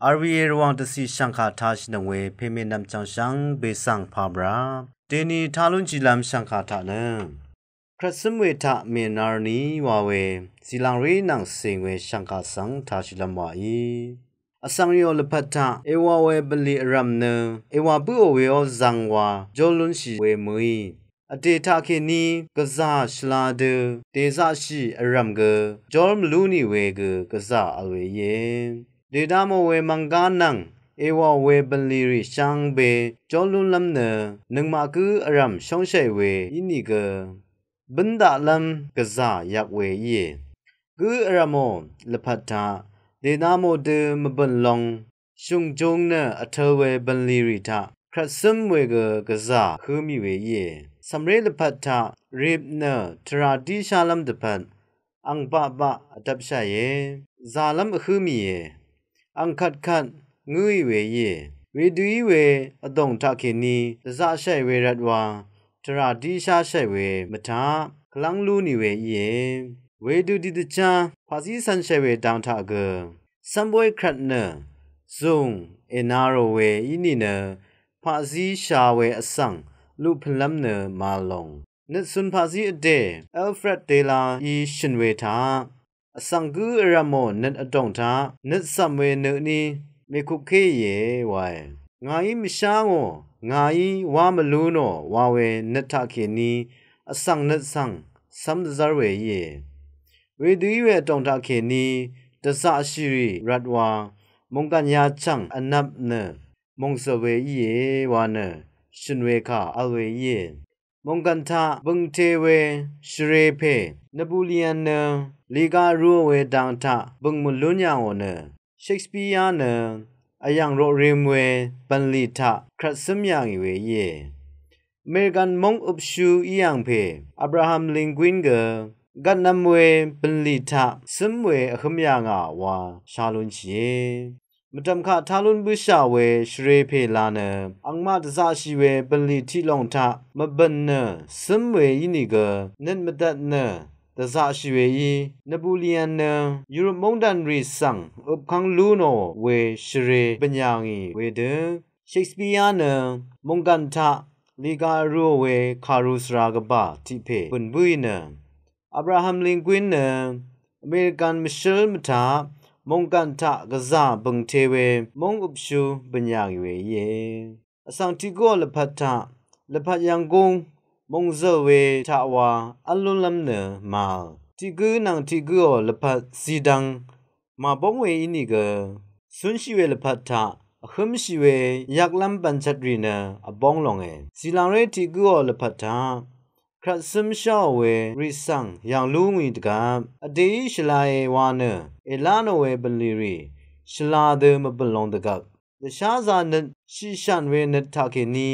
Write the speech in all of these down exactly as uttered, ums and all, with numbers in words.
R V A Rvwàng dvcì shv̀ngkà tāshìnøng we pèmè nvmchvng shvngbe svng pàmvrá dèni tā lúnshìlv́m shv̀ngkà taq nø, Krvtsǿm we taq mènar ni wa we, zìlàngré nvng cèng we shv̀ngkà svng tāshìlv́m wàí. Vsvng rìò lvpat taq èwà we bv̀nlì vrv̀m nø, èwà bǿò weó zvng wa jól lúnshì we mø̀í. Vdè taqkèní gvzà shvla dø dèzaqshì vrv̀m gø jól mvlú nì we gø gvzà vl we íe. Dèdamò we mvnggá nvng èwàò we bv̀nlì rì shvngbe jól lúnlv́m nø, nøngmaq gǿ vrv̀m shóngshàì we ínìgø bǿn daqlv́m gvzà yvk we íe. Gǿ vrv̀mò lvpat taq dèdamò dø mvbø̀n long shùngjung nø vtøl we bv̀nlì rì taq krvtsǿm we gø gvzà vhǿ mì we íe. Cv̀mré lvpat taq rip nø tvrà díshálv́m dvpvt ang baqbaq vdvpshàìe, zàlv́m vhǿ mìe. Ang kvtkvt ngǿì we íe. Wedø í we vdòng taqkèní dvzaqshàì we rvt wa tvrà dísháshàì we mvtaq kvlv́ng lú nì we íe. Wedø didvchá paqzí cv̄nshàì we dang taq gø cv́mboy krvt nø zùng èna rò we í nìnø paqzí sha we vsvng luq pø̀nlv́m nø màvl lòng. Nøt cun paqzí vdè Alfred Dela í shø̀n we taq vsvng gǿ vrv̀mò nøt vdòng taq nøt cv̀m we nø ní mèkupkéìe wae. Ngàí mvshá ngò, ngàí wá mvlú nò wa we nøt taqkèní vsvng nøt svng cv́m dvzv́r we íe. Wedø í we vdòng taqkèní dvzaqshìrì rvt wa mònggàn yachv̀ng vnvp nø mòngzø̀l we íe wa nø shø̀n we kà vl we íe. Mònggàn taq bø̀ngte we shvrē pè Napoleon nø lìga vrūò we dang taq bø̀ng mvlún yà ngò nø Shakespeare nø vyv̀ng roqrim we bv̀nlì taq krvtsǿm yà ngì we íe. American móng øpshú í yv̀ng pè Abraham Lincoln gø gvtnv̄m we bv̀nlì taq cǿm we vhǿm yà ngà wa shá lúnshìe. Mvdv̀m kaq tá lún bǿshà we shvrē pè la nø angmaq dvzaqshì we bv̀nlì tiq lòng taq mvbø̀n nø cǿm we ínìgø nøt mvdvt nø dvzaqshì weí Napoleon nø Europe móngdàn rì svng øpkv́ng lú nò we shvrē bø̀n yà ngì wedø Shakespeare nø mònggàn taq lìga vrūò we kàru svra gvbà tiq pè bø̀n bǿì nø Abraham Lincoln nø American mvshǿl mvtaq mònggàn taq gvzà bø̀ngte we móng øpshú bø̀n yà ngì we íe. Vsvng tiq gǿò lvpat taq lvpat yvnggúng mòngzø̀l we taq wa v́l lúnlv́m nø màvl. Tiq gǿ nvng tiq gǿò lvpat zìdvng màbóng we ínìgø cúnshì we lvpat taq vhǿmshì we yvklv́m bv̀nchvtrì nø vbóng longe. Zìlàngré tiq gǿò lvpat taq krvtsǿm sháò we rì svng yv̀ng lú ngì dvgvp vdèí shvlae wa nø èlá nò we bv̀nlì rì shvla dø mvbø̀n long dvgvp dvsházā nøt shiqshàn we nøt taqkèní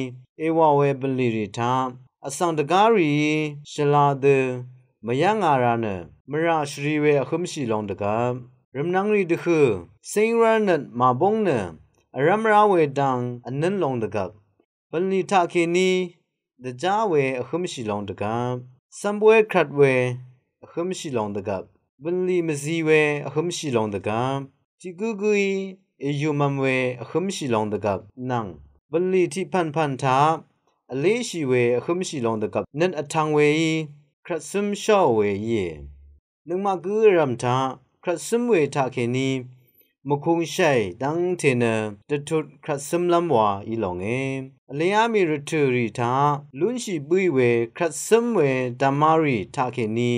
èwàò we bv̀nlì rì taq vsvng dvgá rìí shvla dø mvyv́ngā ra nø mvrà shvri we vhǿmshì long dvgvp rvmnvng rì dvhø̀ cíngrv́l nøt màbóng nø vrv́mrá we dang vnǿn long dvgvp bv̀nlì taqkèní dvjá we vhǿmshì long dvgvp cv́mboy krvt we vhǿmshì long dvgvp bv̀nlì mvzi we vhǿmshì long dvgvp tiq gǿgǿí èyùmv̄m we vhǿmshì long dvgvp nvng bv̀nlì tiqpv̀npv̀n taq vléshì we vhǿmshì long dvgvp nøt vtv̄ng weí krvtsǿm sháò we íe. Nøngmaq gǿ vrv̀m taq krvtsǿm we taqkèní mvkungshàì dv́ngte nø dvtut krvtsǿmlv́m wa í longe. Vlēá mì rvtø̀ rì taq lúnshì bǿì we krvtsǿm we dv̀má rì taqkèní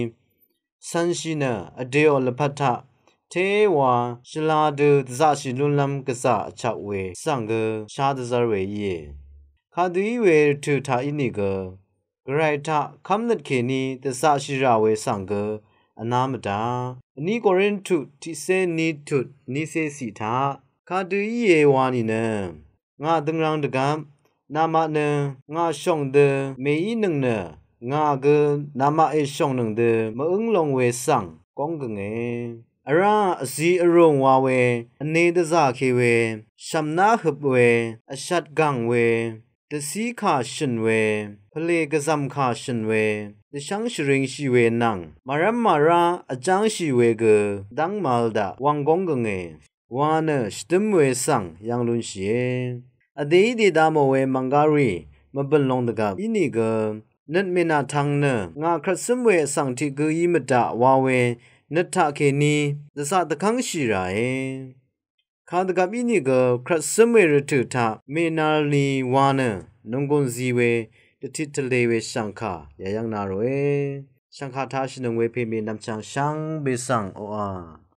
cv̄nshì nø vdèò lvpat taq téwa shvla dø dvzaqshì lúnlv́m gvzà vchak we svng gø shá dvzv́r we íe. Kadø í we rvtø̀ taq ínìgø gvray taq kv́mnøt kèní dvzaqshì rà we svng gø vná mvdá. Vní Korintu tiqcé vní tut vnícé ciq taq kadø íe wa nìnø ngà døngrang dvgvp namaq nø ngà shòng dø mèínøng nø ngà gø namaq èshòngnøng dø mvǿng long we svng góng gønge. Vrá vzi vrùng wa we vne dvzà ke we shv̀mná høp we vshat gàng we dvcí kà shø̀n we pvlè gvzv̀m kà shø̀n we dvshv́ng shvringshì we nvng màrv́m màrá vjángshì we gø dv́ng màvl daq wvng góng gønge. wa nø shvdǿm we svng yv́ng lúnshìe. Vdèí dèda mò we mv̀nggárì mvbø̀n long dvgvp ínìgø nøt mènàtvng nø ngà krvtsǿm we vsvng tiq gǿí mvdaq wa we nøt taqkèní dvzaq dvkv́ngshì ràe. Kadvgvp ínìgø krvtsǿm we rvtø̀ taq mènalni wa nø nònggùn zi we dvtit tvlē we shv̀ngkà yayv́ng na ròe. Shv̀ngkà taq shvnøng we pèmè nvmchvng shvngbe svng oqà